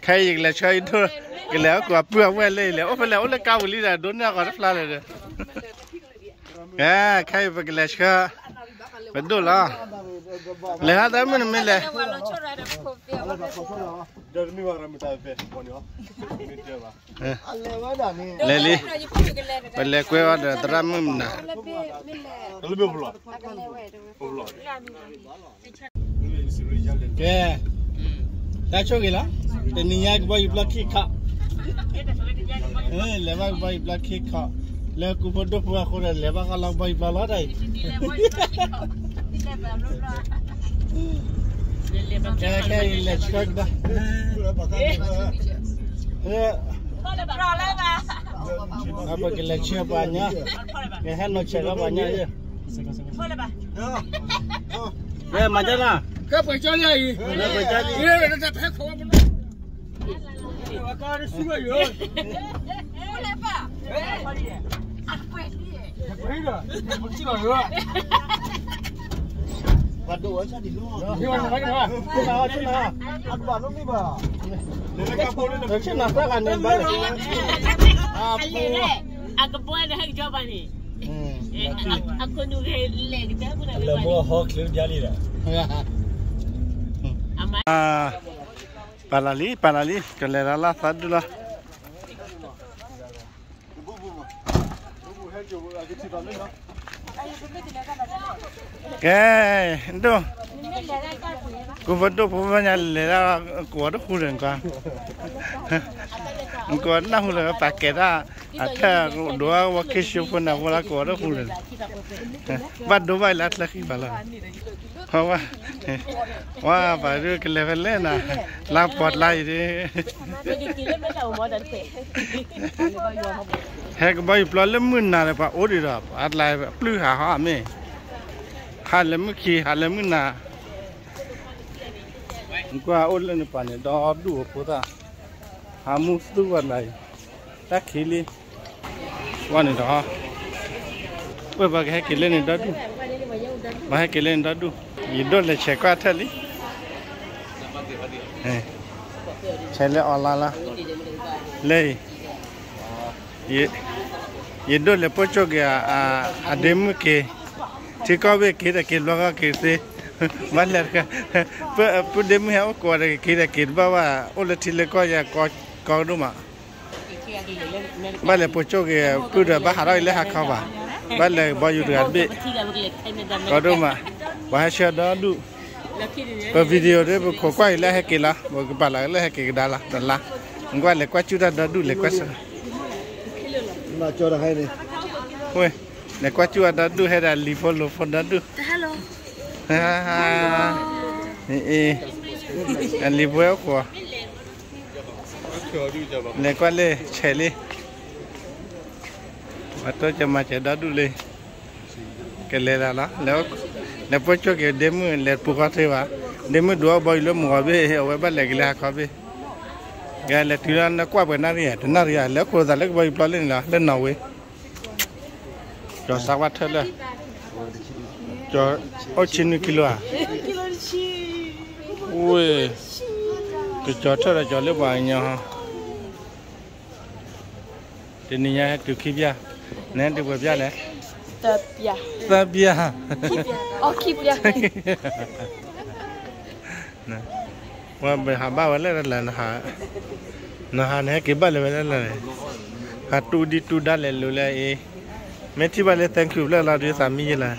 ခဲအံၤယကလဲၤဆှၢအံၤဒိၣ်, ကလဲၤအိၣ်ကိးပုၢ်အဝဲၢ်လၢအံၤလဲၣ်, အိၣ်ဖဲလဲၣ် အိၣ်လၢကါပူၤလံဒီး ဒိၣ်န့ၢ်အဂီၤတဖျါလၢာ်ဒီး, ခဲအံၤပကလဲၤဆှၢ, ပဒိၣ်လီၤ, လဲၤဟးတၢ်မုၢ်နမ့ၢ်လဲၤ လဲၤလံ, ပလဲၤကွဲအီၤဒီးသရၣ်မုၣ်မနၤ, ကဲ, တၢ်ဆိၣ်ဂ့ၤလီၤ, တနံၤညါကဘီယူၤပျီခံခီ, လဲၤဘၣ်ကဘီယူၤပျီခံခီ, လၢကူဖိဒိၣ်ဖိအဃိဒီး လဲၤဘၣ်ဃီလီၤကဘီယူၤပျီလီၤတၢ်အံၤ, ကဲ ကဲ လဲၤဆှၢကဒါ, ပကလဲၤဆှၢပှၤညါ, ကဟဲနီၤဆဲးလီၤပှၤညါ, ကဲ မၤကၢ်လီၤ, ကဲ ပှဲၤကၢ်လံ, အကဘီန့ၣ်ဟဲက့ၤကၠီဘၣ်န့ၣ်, အခိၣ်နူာ်ဂဲၤလဲၣ်ကတၢၢ်ပူၤန့ၣ်, ပာ်လီၤလံ ပာ်လီၤလံ ကလဲၤလၢလၢသးဒူၣ်လီၤ. ကဲ, ဒိၣ်, ကူဖိဒိၣ်ဖိဖဲညါလဲၤဒၣ် ကိးတဃူလၢၤကွၢ်, ကိးနၢ်ဟူလၢၤ ပာ်ကဲဒၣ်, အထၢၣ်ဒိးဝဲက့ၤဆှၢဖိနၢ်ဖိလၢကိးတဃူလၢၤ, ဘၣ်ဒိဘၣ်လၢအချၢဃံဘၣ်လီၤ. ဝါ, ဝါ, ပှၤဒုးကလဲၤဖဲလဲၣ်နၤ, လါပှီၤတလါအံၤဒ်, ဟဲကဘီယူၤပျီလၢမုၢ်နၤဒီး ပှၤအိၣ်ဒံးဒီး ပှၤတလါပျုၢ်ဟးဟီမ့ၢ်, ဟးလၢမုၢ်ခံ ဟးလၢမုၢ်နၤ, ကွၢ်အိၣ်လၢနပၤန့ၣ် ဒီဒူၣ်အဖိသၣ်, ဟးမူသူၣ်ဝဲဒၣ်အံၤ, တၢ်ခံလံ ဝဲန့ၣ်ဒီး, ပှၤကဟဲက့ၤလၢန့ၣ်ဒီဒူၣ်, ပှၤဟဲက့ၤလၢန့ၣ်ဒီဒူၣ်, ယဒိၣ်လဲၤဆဲးကွၢ်ထၢၣ်လံ, ဆဲးလၢ online လီၤ, လၢအံၤ, ယဒိၣ်လဲၤပိာ်ကၠိၣ်က့ၤ အဒ့မုၣ်က့ၤ, ထံကီၢ်ဘ့ၣ်က့ၤဒီးက့ၤ ဘျီကီၢ်က့ၤသ့, ဘၣ်လဲၤတကး, ပုၢ်ဒ့မုၣ်ဟဲအိၣ်ကိးဒီးက့ၤဒီးက့ၤတဘၣ်ဘၣ် အိၣ်လၢထံလၢကီၢ်ယၤ ကီဒိၣ်မး ဘၣ်လဲၤပိာ်ကၠိၣ်က့ၤ ပုၢ်ဒီးဘၣ်ဟးထီၣ်အံၤလၢဟါခီဘၣ်, ဘၣ်လဲၤကဘီယူၤတဂၤတဘ့ၣ်, ကီဒိၣ်မး, ပှၤဟဲဆှၢဒီဒူၣ်, ပ video ဒီး ပခိးကွၢ်အံၤလၢဟဲက့ၤလီၤ, ပကပာ်လီၤလၢဟဲက့ၤကဒါလီၤ တလါ, နကွၢ်လဲၤကွၢ်စူၣ်တၢ်ဒီဒူၣ် လဲၤကွၢ်စၢၤ, ဝဲ, လဲၤကွၢ်စူၣ်အဒီဒူၣ် ဟဲဒီးလံၤဖိလိာ်ဖိဒီဒူၣ်, အလံၤဖိဟဲအိၣ်ဃိး လဲၤကွၢ်လၢဆဲးလံ, ပှၤတိစၢၤမၤစၢၤဒီဒူၣ်လံ, ကလဲၤလၢ်လီၤ, လဲၤပိာ်ကၠိၣ်က့ၤဒ့မုၣ် လဲၤပူၤဃီထံဘၣ်, ဒ့မုၣ်ဒိးအီၣ်ဘီယူၤလၢမုၢ်ဂီၤဘ့ၣ် အဝဲဘၣ်လဲၤက့ၤလၢဟါခီဘ့ၣ်, ကလဲၤတုၤလၢနကွၢ်ပှဲၤနၣ်ရံၣ်ဧါ တနၣ်ရံၣ်ဧါ လဲၤအိၣ်ခိးသးလၢကဘီယူၤပျီလၢန့ၣ်လီၤ လၢနီၣ်ဝ့ ကၠီၤစးဝါထၢၣ်လၢ, ကၠီၤအိၣ်ဆံနွံကံလိဧါ, ဝ့ၢ်, ကကၠီၤထၢၣ်ဒီးကၠီၤလၢပှၤကညီ, တနံၤညါဟဲတုၤခံပျၢ်, နဟဲတုၤပှဲၤပျၢ်လဲၣ်, သၢပျၢ်, သၢပျၢ်, ခံပျၢ်, ဝဲပဟးဘၣ်ဝဲလၢလဲၣ်, နဟးန့ၣ်ဟဲက့ၤဘၣ်လၢၤဝဲလၢလဲၣ်, ဟးတူၢ်ဒံတူၢ်ဒါလဲၤလိၤလၢအံၤ, မ့ၢ်ထံၣ်ဘၣ်လၢ thank you ဖျၢၣ်လီၤဒုးသးမံယဲလၢ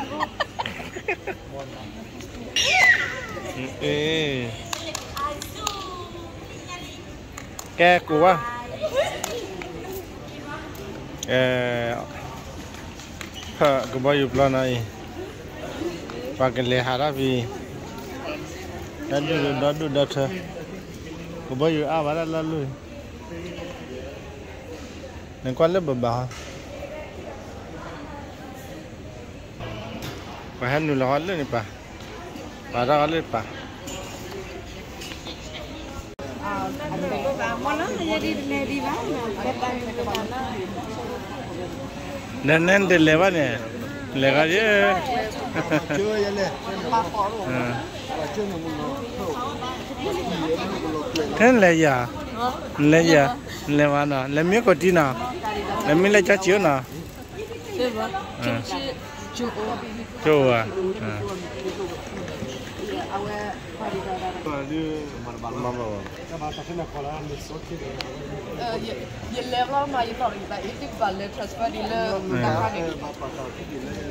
ကဲကိးဝဲ, ဖဲကဘီယူၤပျီနီၤအံၤ, ပှၤကလဲၤဟးထီၣ်ဖဲ, ဒီဒူၣ်ဒီဒူၣ်ဒီထၢ, ကဘီယူၤအါဘၣ်ဒၣ်လၢလူၢ်, နကွၢ်လၢဘၣ်ဘၣ်ဟီ ပှၤဟဲနုာ်လီၤဟီလၢန့ၣ်ပၢ်, ပာ်ထီၣ်ဟီလၢပၢ်, နနဲၣ်တလဲၤဘၣ်န့ၣ်, လဲၤဂၤယဲ, လဲၤ, လဲၤ, လဲၤ, နလဲၤယၤ, နလဲၤယၤ, နလဲၤဝဲနီၤ, လဲၤမံခိၣ်တံၢ်နီၤ, လဲၤမံလၢကၠီစံၤအိၣ်နီၤ, ကၠိဧါ, ရ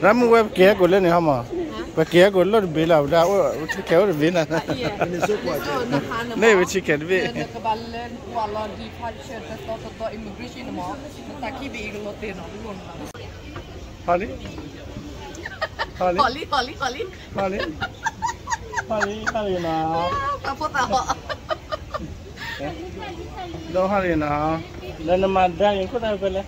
ၢ်မုၢ်ဝဲပက့ၤဟဲကိးလၢန့ၣ်ဟီမး, ပက့ၤဟဲကိးလၢတဘ့ၣ်လီၤ, ဝဲဒၣ်အိၣ် ticket အိၣ်တဘ့ၣ်နၤ, န့ၣ်ဝဲ ticket တဘ့ၣ်, ဟီလံ, ဟီလံ, ဟီလံ, ဟီလံ, ဟီလံနီၤ, ဒီးဟီလံနီၤ, လၢနမၤဒါအံၤခိၣ်သၣ်ဖဲလဲၣ်,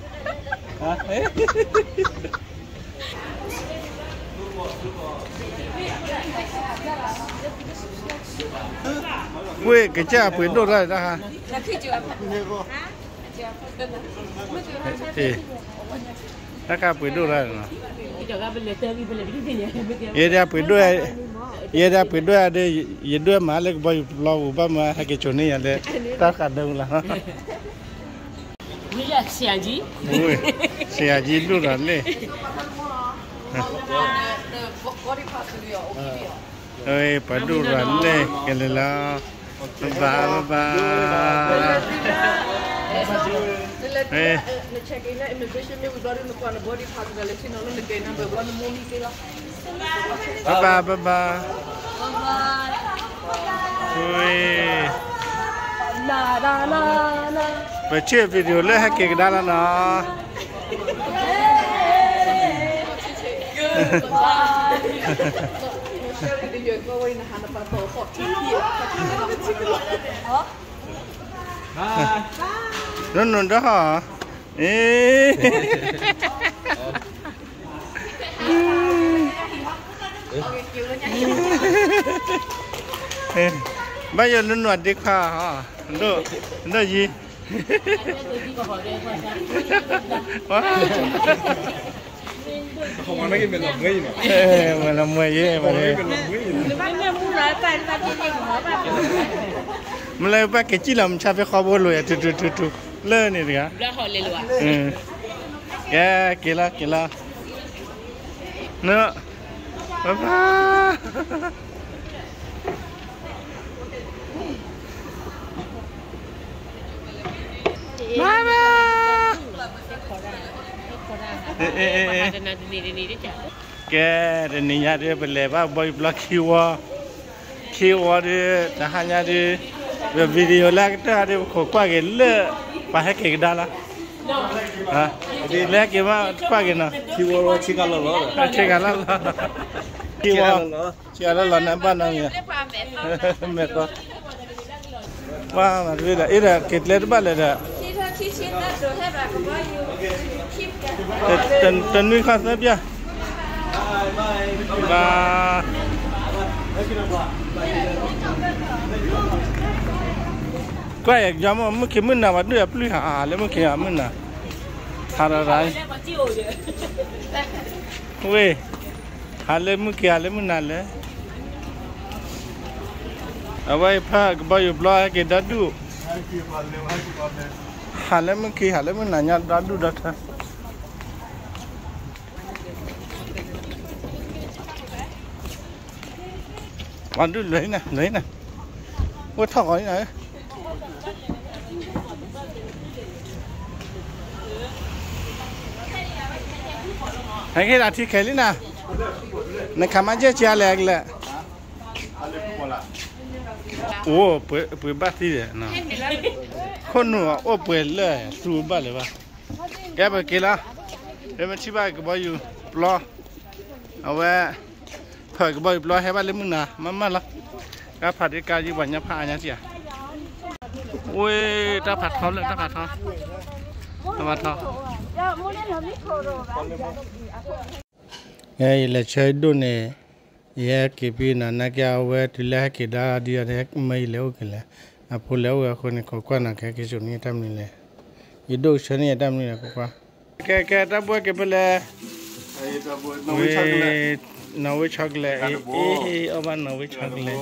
ဝ့ၢ်ကစၢ်ပှ့ၤဒိၣ်ထီၣ်တၢ်ဟါ, တၢ်ခါပှ့ၤဒိၣ်ထီၣ်နီၤ, ယဲဒၣ်ပှ့ၤဒိၣ်, ယဲဒၣ်ပှ့ၤဒိၣ်ယၤဒီး ယဒိၣ်မးလၢကဘီယူၤပျီပူၤ ဘၣ်မၤဟဲက့ၤကိးန့ၢ်ယၤလၢ တၢ်ဃးဒၢမုၢ်လီၤနီၤ, ဆရာကြီး, ဆရာကြီးဒိၣ်ထီၣ်လဲၣ်, ပှၤဒိၣ်ထီၣ်လဲၣ် ကလဲၤလီၤ, ဘၣ်ဘၣ် ဘၣ်ဘၣ်, ဘၣ်ဘၣ် ဘၣ်ဘၣ်, ပဆ့ၣ် video လၢဟဲက့ၤကဒါလီၤနီၤ, နနုၤဒီးဟီ, အ့ ဘၣ်ယိၣ်နနွၤဒ့ခွါဟီ, ဒိၣ်ယံၤ, ဝဲလီၤမွဲယဲ, မ့ၢ်လၢပှၤက့ၤစံၣ်လီၤမဆါဖဲဃီဘိလိာ်ယၤ ထူထူထူထူ, လၢန့ၣ်တဂၤ, ကဲ က့ၤလီၤ က့ၤလီၤ, န ဘၣ်ဘၣ် ဘၣ်ဘၣ်, ကဲ တနံၤညါဒီး ပလဲၤဘၣ်ဘီယူၤပျီခံဝီ, ခံဝီဒီး တဟါညါဒီး ပ video လၢအကတၢၢ်ဒီး ပခိးကွၢ်က့ၤလၢ ပှၤဟဲက့ၤကဒါလီၤ, လၢဟဲက့ၤမးကွၢ်က့ၤနီၤ, ခံဝီ, ဆံးဂၤလၢလီၤ, ဆံးဂၤလၢလီၤန့ၣ် ဘၣ်နီၤမ့ၢ်, မဲာ်သီ ပှၤမၤတဝံၤဒီး အ့ဒီး က့ၤကျဲတဘၣ်လဲၣ်ဒီး, တနွံခီသၢပျၢ်, ဘၣ်, ကွၢ်ယကမ့ၢ်မုၢ်ခ့မုၢ်နၤ ပှၤဒုၣ်အပျုၢ်ဟးလၢမုၢ်ခ့မုၢ်နၤ, ဟးရၤရၤ, ဝ့ၢ်, ဟးလၢမုၢ်ခ့ ဟးလၢမုၢ်နၤလဲၣ်, အဝဲဖဲကဘီယူၤပျီဟဲက့ၤဒီဒူၣ်, ဟးလၢမုၢ်ခ့ ဟးလၢမုၢ်နၤညါ ဒီဒူၣ်ဒီထၢ ပှၤဒုးလွဲၤနၤ လွဲၤနၤ, အိၣ်ထီၣ်ဂီၤနၤ, ဟဲက့ၤဒၣ်ထံခဲလံနၤ, နခးမၤကဲကလဲၣ်အကလဲၣ်, အိၣ်ပှဲၤဘၣ်သံဒီး, ခိၣ်နူာ်အိၣ်ပှဲၤလၢသူဘၣ်လၢၤဘၣ်, ကဲပက့ၤလီၤ, မ့ၢ်ထံၣ်ဘၣ်ကဘီယူၤပျီ, အဝဲ ဖဲကဘီယူၤပျီဟဲဘၣ်လၢမုၢ်နၤ မးမးလီၤ, ကဖးဒံကါယုၢ်ပှၤညါဖးအါညါတံၢ်ဧါ, ဝ့ၢ် တၢ်ဖးထီလၢ တၢ်ဖးထီ, တၢ်ဖးထီ, ယလဲၤဆၢဒိၣ်န့ၣ်, ယဟဲက့ၤဖဲနီၤ နာ်က့အဝဲတုၤလၢဟဲက့ၤဒါဒ်အံၤ မ့ၢ်ယလဲၤအိၣ်က့ၤလဲၣ်, အဖိလဲၤအိၣ်ဝဲအဃိန့ၣ် ခိးကွၢ်နီၤ ကဟဲက့ၤစိာ်န့ၢ်တၢ်မနုၤလဲၣ်, ယဒိၣ်ကဆၢန့ၢ်တၢ်မနုၤလဲၣ် ခိးကွၢ် ကဲ ကဲ တၢ်ဘှီက့ၤဖဲလဲၣ်, ဝ့ၢ် Norway chocolate, အ့ အ့ အ့ အီၣ်ဘၣ် Norway chocolate,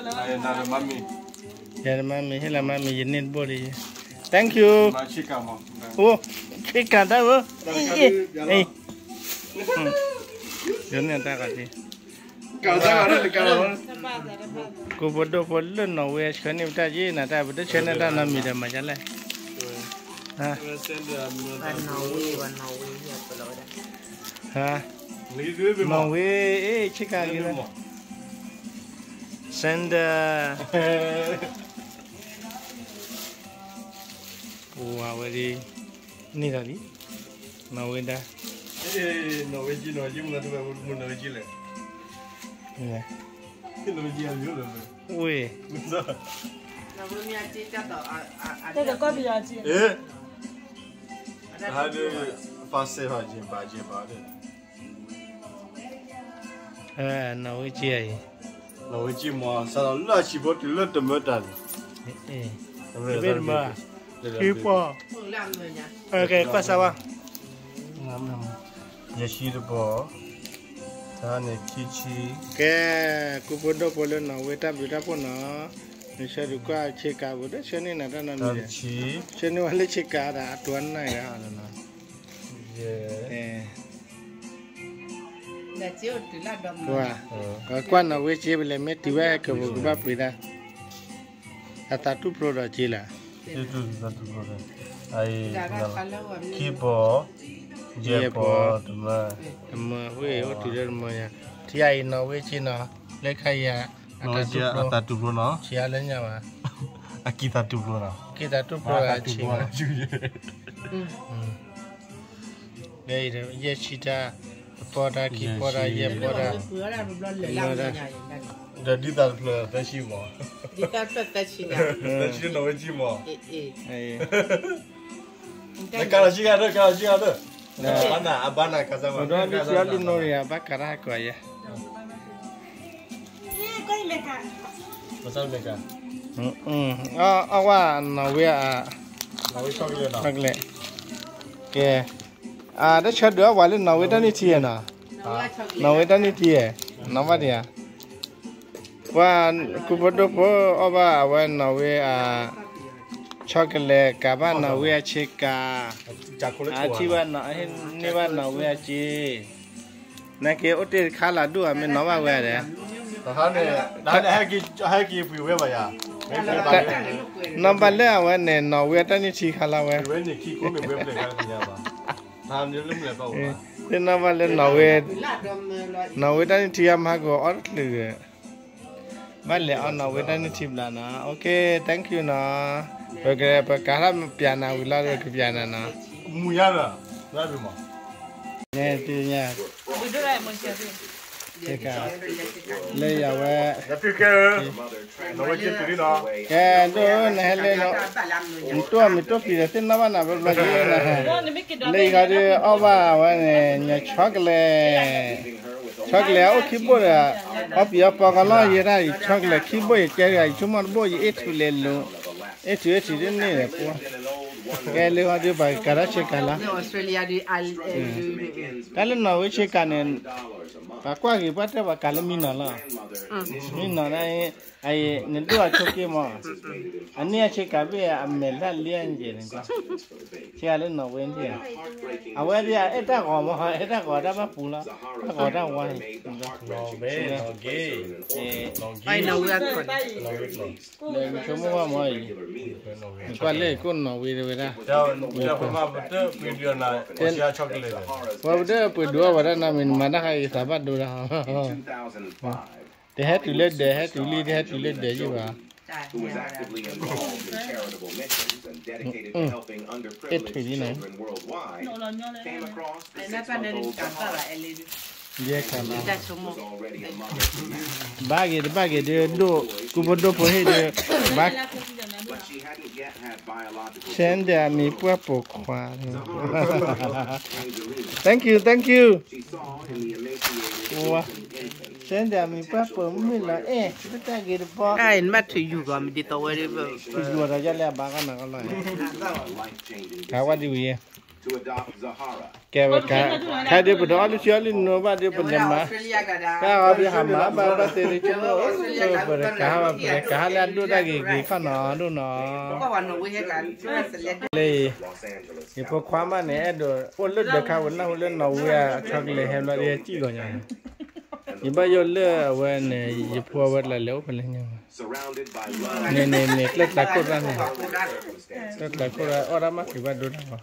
ယၤနမါမံၤ ဟ့ၣ်လီၤမါမံၤ ယန့ၢ်တဘိၣ်လံ Thank you အိၣ် ဆ့ကၤတၢ်ဧၢ ယန့ၢ်တၢ်ကီး ကူဖိဒိၣ်ဖိလၢနီၣ်ဝ့အဆၢန့ၣ်ပတၢ်ယ့ၢ်နၤတၢ် ပတဆၢန့ၢ်တၢ်နီတမံၤဒီးမၤဒ်လဲၣ် နီၣ်ဝ့ ဆ့ကၤလံ Sender ပဝဲဒ် န့ၢ်တၢ်လံ နီၣ်ဝ့ဒၣ် နီၣ်ဝ့ကံ နီၣ်ဝ့ကံ မနုၤဝ့ကံလဲၣ် ဝ့ၢ် နီၣ်ဝ့ကံအံၤ နီၣ်ဝ့ကံမး စးထီၣ်လၢအဆံးဖိတုၤလၢတမၢတၢ်န့ၣ် တမၢ ခံပီၢ် ကွၢ်စၢ်ဝဲ ယဲၢ်ဆံတပီၢ် တၢ်န့ၣ်ခံဆံ ကဲ ကူဖိဒိၣ်ဖိလၢနီၣ်ဝ့တၢ်ဘျုးတၢ်ဖှိၣ်နီၤ နဆၢဒုးကွၢ်ဆ့ကၤပူၤ တဆၢန့ၢ်နၤတၢ်နီတမံၤ ဆၢန့ၢ်ဝဲလၢဆ့ကၤဒီး အတူၢ်အနၢ်ဂၤနီၤ ကွၢ်နီၣ်ဝ့ကံပလဲၤ မ့ၢ်တုၤဝဲဟဲကပူၤ ကဘၣ်ပှ့ၤတၢ် အသးတူၢ်ဖျိဒီးက့လၢ ခံပီၢ် ယဲၢ်ပီၢ် တမၢ တမၢ ဝ့ၢ်အိၣ်တုၤလၢတမၢယၤ ထံအံၤနီၣ်ဝ့ကံနီၤ လၢခါအံၤ အသးတူၢ်ဖျိ ဆံးအါလၢညါဘၣ် အကံၢ်သးတူၢ်ဖျိနီၤ ကံၢ်သးတူၢ်ဖျိအဆံး ယဲၢ်ဆံတၢ် တပီၢ်တၢ် ခံပီၢ်တၢ် ယဲၢ်ပီၢ်တၢ် ဒီးဒ်သးတဖျၢၣ်သၢဆံမး သၢဆံနီၣ်ဝ့ကံမး ကလီၤဆံဂၤဒီး ကလီၤဆံဂၤဒီး အဘၣ်နၤ အဘၣ်နၤ ကစၢ်မး ဒီးမ့ၢ်စံးအီၤလံနိရံၤ အဘၣ်ကးတၢ်ဟဲကီးယဲ ကစၢ်မ့ၢ်ကါ အဝဲနီၣ်ဝ့ chocolate ကဲ အတဆၢဒုးအီၣ်ပှၤလၢနီၣ်ဝ့တၢ်နုၢ်ထံဧါနီၤ နီၣ်ဝ့တၢ်နုၢ်ထံဧါ နီၣ်ဘၣ်ဒံးဧါ ပှၤ ကူဖိဒိၣ်ဖိအီၣ်ဘၣ်အဝဲနီၣ်ဝ့အ chocolate ကးဘၣ်နီၣ်ဝ့အဆ့ကၤ အထံၣ်ဘၣ် န့ၢ်ဘၣ်နီၣ်ဝ့အစ့ နက့အိၣ်တ့ၢ်တခါလၢဒိၣ်အမ့ၢ်နီၣ်ဘၣ်ဝဲဒၣ် ဟဲက့ၤပှ့ၤဝဲဘၣ်ယၤ နီၣ်ဘၣ်လၢအဝဲန့ၣ် နီၣ်ဝ့တၢ်နုၢ်ထံခါလၢဝဲ သ့ၣ်နီၣ်ဘၣ်လၢနီၣ်ဝ့ နီၣ်ဝ့တၢ်နုၢ်ထံအမၤကအိၣ်အီၣ်တချုးဒီး ဘၣ်လဲၤအီၣ်နီၣ်ဝ့တၢ်နုၢ်ထံဘျီနီၤ OK thank you နီၤ ပက ပကးထီၣ်ပျးနၤဝံၤလီၤ ပကပျးနၤနီၤ မူၤယါနီၤ န့ၣ်တညါ လၢယၤဝဲ ကဲဒိၣ်နဟဲလၢ နတိၢ်မံၤတိၢ်ဖံးဒီးသ့ၣ်နီၣ်ဘၣ်နၤဘျီဘျီက့ၤနၤ လၢယခီဒုးအီၣ်ဘၣ်ဝဲန့ၣ် ညီ chocolate chocolate အအိၣ်ခံဘိၣ်ဒီး အီၣ်ပံၤအီပီကီလီၤယဲဒၣ်အံၤ chocolate ခံဘိၣ်ယကဲဂၤ ယဆိကမိၣ်တဘိၣ်ယအ့ၣ်ထုးလဲၤလိၤ အ့ၣ်ထုးအ့ၣ်ထုးတန့ၢ်ဒီးပှၤ ကဲလၢခီဒုးပှၤကးထီၣ်ဆ့ကၤလီၤ တၢ်လၢနီၣ်ဝ့ဆ့ကၤန့ၣ် ပှၤကွၢ်ဂ့ၤပှၤတဲပှၤကးလၢမံနီၤလီၤ မံနီၤန့ၣ် နဒိၣ်အဆိက့မး အန့ၢ်အဆ့ကၤဘ့ၣ်အမဲာ်လၢလံအယဲၢ်န့ၣ် ဆ့ကၤလၢနီၣ်ဝ့န့ၣ် အဝဲဒၣ်အဲၣ်တၢ်ဂီၤမး အဲၣ်တၢ်ဂီၤတၢ်ဘၣ်ပူၤလီၤ တၢ်ဂီၤတၢ်ဝါန့ၣ် နီၣ်ဝ့ ဆိကမိၣ်ဘၣ်မးအံၤ နကွၢ်လၢကိၣ်နီၣ်ဝ့တဝဲဒၣ် ပှၤပဒၢပှ့ၤဒုးအီၣ်ဝဲဒၣ်နီတမံၤ နမၤတၢ်ခါအံၤသးဘၣ်ဒိဒၣ် တဟဲတုၤလၢဒဲး ဟဲတုၤလံ တဟဲတုၤလၢဒဲးယံၣ်ဘၣ် အဲၣ်ထုးလံန့ၣ် ယဲၢ်ခါလီၤ ဘၣ်ဂ့ၤတဘၣ်ဂ့ၤဒုး ဒိၣ် ကူဖိဒိၣ်ဖိဟ့ၣ်ဒုး ဘၣ် ဆဲဒၣ်အမံၤပှၢ်ပိာ်ခွါ Thank you, thank you. ဆဲဒၣ်အမံၤပှၢ်ပိာ်မုၣ်လီၤအဲၣ် တၢ်ဂ့ၤတဘီ နဘၣ်ထုးယူၤဂီၤမ့ၢ်ဒ်သိးဝဲ ယူၤဒီးယလဲၤအဘၣ်ကီနၤကီလီၤ ကဝဲဒ်ဝံၤ ကဲဝဲကါ, ခဲဒုးပဒီးအီၣ်လုၢ်ဆံအီၣ်လုၢ်နိဘၣ်ဒုးပလဲၤမၤ, တၢ်အီၣ်ဘံဟးမၤဘၣ်ဘၣ်သ့ၣ်ဒုးဆိကမိၣ်, ပကဟးဘၣ် ပကဟးလၢအဒိၣ်တၢ်ဂ့ၤဂ့ၤခီနီၤဒိၣ်နီၤ, လၢ ယဖိခွါမးန့ၣ် အဲၣ်ဒိးအိၣ်လၢဒၢးခါဝဲနၢ်ဟူလၢနီၣ်ဝ့အchocolateဟဲဘျီဒီးဟဲစံၣ်ဂီၤညါ, ယဘၣ်ယိၣ်လၢအဝဲန့ၣ် ယဖိအဝဲတလၢလဲၤအိၣ်ဖဲလဲၣ်ညါ, န့ၣ်န့ၣ်န့ၣ် ကျဲၣ်ကျါခိၣ်တၢ်န့ၣ်, ကျဲၣ်ကျါခိၣ်တၢ်အီၣ်တၢ်မးက့ၤဘၣ်ဒိတၢ်ဘၣ်,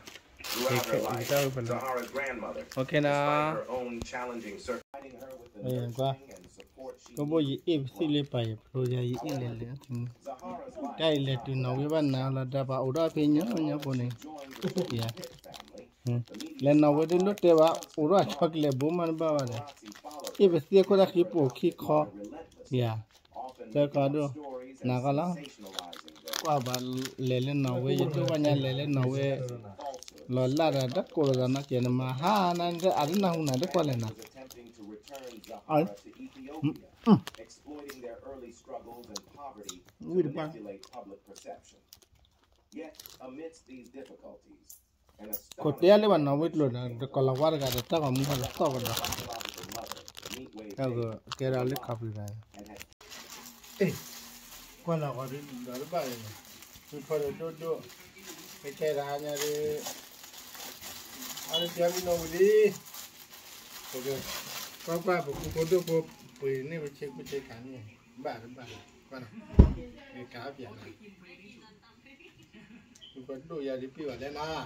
ယတၢ်ဝဲဖဲလဲၣ်, န ကဘိယအ့ၣ်ပသံၣ်လၢပာ်ယဖျိယၤ ယအ့ၣ်လဲၤလဲၤ, တၢ်အံၤလဲၤတုၤနီၣ်ဝ့ဘၣ်နၤလီၤ ဒီးပှၤအိၣ်ဒီးဖဲညီညီဖိန့ၣ်, လဲၤနီၣ်ဝ့တလိၣ်တဲဘၣ် အိၣ်ဒီးchocolateဘိမးတဘၣ်ဘၣ်ဒီး, အ့ၣ်ပသံၣ်အခိၣ်တၢ်ခံပအိၣ်ခံခီ, ယၤ, တၢ်ကီဒိၣ်, နၤကီလီၤ, ကွၢ်ဘၣ်လဲၤလၢနီၣ်ဝ့ ယဒိၣ်ဘၣ်ညါလဲၤလၢနီၣ်ဝ့ လီၤလၢ်ဒီးတၢ်ကိးလိာ်သးနီၢ်ကဲန့ၣ်မး ဟါနၤအတနၢ်ဟူနၤတကွၢ်လဲၣ်နၤ, ဝံၣ်တပှၢ်, ခိၣ်တဲလၢပှၤနီၣ်ဝ့ကျိာ်ဒီး တကီၢ်လီၤဝါတဂၤဒီး တၢ်ဂီၤမူဟဲလီၤသီၣ်ကဒီး, တၢ်ကဲဒီးလၢ copyright ကွၢ်လီၤဃီဒီးတဘၣ်န့ၣ်, မုၢ်ဖီဒီးဒိၣ်ဒိၣ်, ကဲဒီးဟါညါဒီး, အါန့ၣ်ပျီလံနီၣ်ဝ့လံ, ကွၢ်ကွၢ် ပကူဖိဒိၣ်ဖိ ပှ့ၤန့ၢ်ပဆ့ကူဆ့ကၤန့ၣ်, ဘၣ်တဘၣ်, ကွၢ်နီၤ, ကၤပျီလံ, ပဒိၣ်ယၤဒ်ပျီဘၣ်လဲၣ်နၤ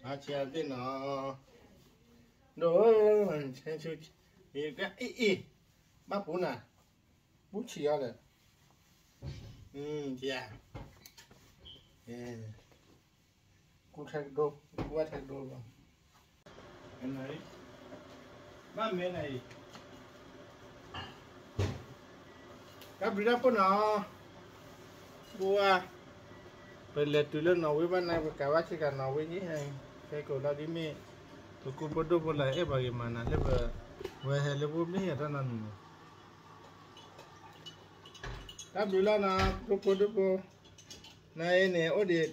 အဆံးအသ့ၣ်နီၤ, ဒိၣ်, အ့ၣ်, ဘၣ်ပူၤနၤ, ပူၤဆံးအီၤဒီး, ယၤ, ကူထဲကဒိ, ကူဝဲထဲကဒိလီၤ, ဘၣ်မ့ၢ်နၤအံၤ တၢ်ဘျုးတၢ်ဖှိၣ်နီၤ, ပဝဲ, ပလဲၤတုၤလၢနီၣ်ဝ့ဘၣ်နၤ ပကၤဘၣ်ဆ့ကၤနီၣ်ဝ့န့ၣ်, ခဲကိးလီၤဒ်မ့ၢ်, ပကူဖိဒိၣ်ဖိလၢအဲၣ်ပှၤဂ့ၤမးနၤလၢပ, ဝဲဟဲလၢပမ့ၢ်ယၤတၢ်နီၤန့ၣ်, တၢ်ဘျုးလီၤနီၤ ကူဖိဒိၣ်ဖိ, နၤအံၤန့ၣ် အိၣ်ဒံး,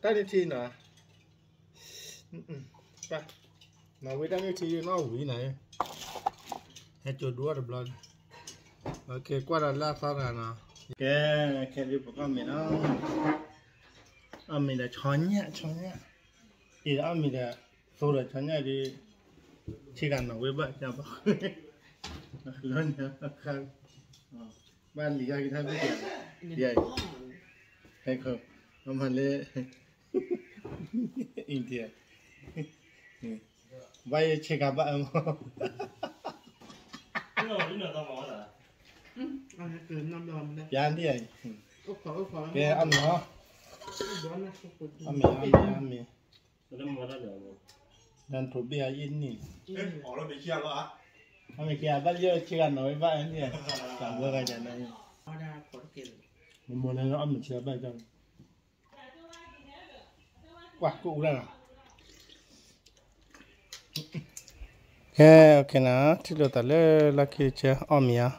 တၢ်နုၢ်ထံနီၤ ပၢ်, နီၣ်ဝ့တၢ်နုၢ်ထံနီၣ်ဝံၤနၤ, ဟဲကၠိဒူအီၣ်တဘျီ, ကွၢ်ဒီးလၢအသီတဂၤနီၤ, ကဲ, ခဲဒုးပကအီၣ်မ့ၤနီၤ, အီၣ်မ့ၤဒီးဆီညၣ်ဆီညၣ်, အံၤဒီးအီၣ်မ့ၤဒီး, သိဒီးဆီညၣ်ဒုး, ဆ့ကၤနီၣ်ဝ့ဘၣ်ကဘၣ်, လီၤညါ, ဘၣ်လံၤဂၤကထါဘၣ်, ယဲ, ဟဲခိၣ်, အမၤလၢ India, ဘၣ်ယဆ့ကၤဘၣ်အမး, ပျါဒ်အံၤ, ကဲအီၣ်မ့ၤ, အီၣ်မ့ၤအီၣ်မ့ၤ, နထိးဘ့ၣ်အယံၣ်န့ၣ်, အီၣ်မ့ၤကဲအဘၣ်လၢဆ့ကၤနီၣ်ဝ့ဘၣ်န့ၣ်, ကးဘၣ်ဂၤန့ၣ်, မ့ၢ်မ့ၢ်လၢအီၣ်မ့ၤဆ့ကၤဘၣ် ကွၢ်ကိၣ်အူဒၣ်နီၤ, ကဲ, ထံၣ်လိာ်သးလၢလီၢ်ခံတဆၢအီၣ်မ့ၤဧါ,